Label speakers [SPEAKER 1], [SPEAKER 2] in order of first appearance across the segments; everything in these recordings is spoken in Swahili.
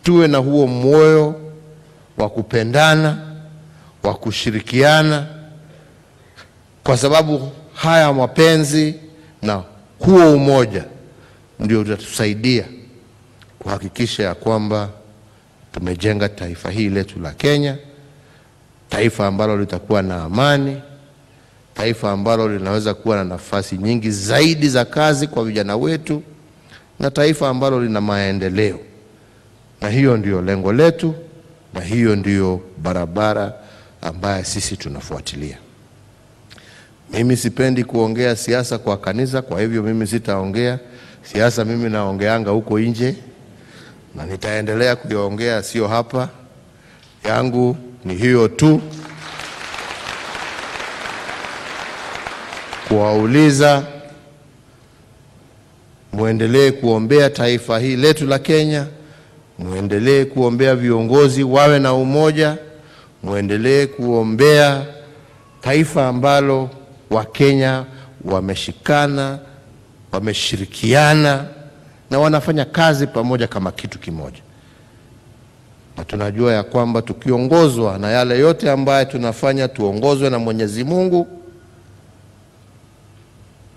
[SPEAKER 1] Tuwe na huo moyo wa kupendana, wa kushirikiana, kwa sababu haya mapenzi na huo umoja ndio utatusaidia kuhakikisha ya kwamba tumejenga taifa hili letu la Kenya, taifa ambalo litakuwa na amani, taifa ambalo linaweza kuwa na nafasi nyingi zaidi za kazi kwa vijana wetu, na taifa ambalo lina maendeleo. Na hiyo ndio lengo letu, na hiyo ndio barabara ambaye sisi tunafuatilia. Mimi sipendi kuongea siasa kwa kanisa, kwa hivyo mimi sitaongea siasa. Mimi naongeanga huko nje na nitaendelea kuiongea, sio hapa. Yangu ni hiyo tu, kuwauliza muendelee kuombea taifa hili letu la Kenya, muendelee kuombea viongozi wawe na umoja, muendelee kuombea taifa ambalo Wakenya wameshikana, wameshirikiana na wanafanya kazi pamoja kama kitu kimoja. Na tunajua ya kwamba tukiongozwa na yale yote ambayo tunafanya, tuongozwe na Mwenyezi Mungu,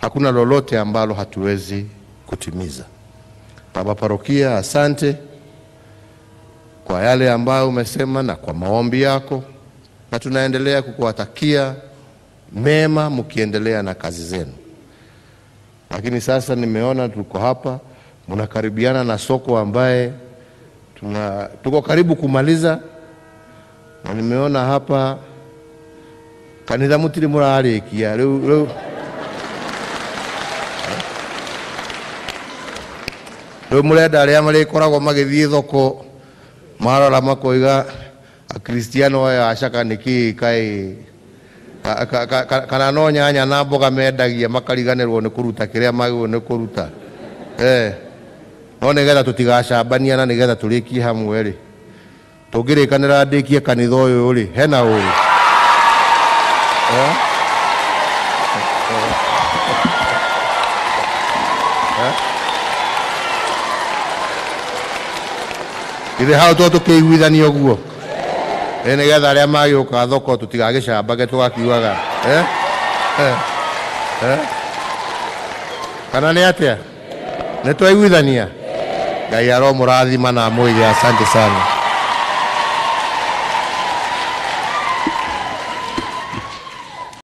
[SPEAKER 1] hakuna lolote ambalo hatuwezi kutimiza. Baba Parokia, asante kwa yale ambayo umesema na kwa maombi yako, na tunaendelea kukuwatakia mema mkiendelea na kazi zenu. Lakini sasa nimeona tuko hapa, mnakaribiana na soko ambaye tuko karibu kumaliza, na nimeona hapa kanitha mutiri murarikia riu riu murenda aria marikoragwo magithie thoko marora makoiga akristiano aya acaka niki kai kana no nyanya na mboga mendagia makariganirwo ni kuruta kiria magirwo ni kuruta. No nigetha tutigacambania na nigetha turikie hamwe ri, tungirikanira ndikie kanitha uyu ri hena uru. Ithe hau to tukiiguithania uguo, nigetha aria magiuka thoko tutigagicambage tugakiugaga kana ni atia? Nĩ twaiguithania? Ngai aromũrathima na amũige. Asante sana.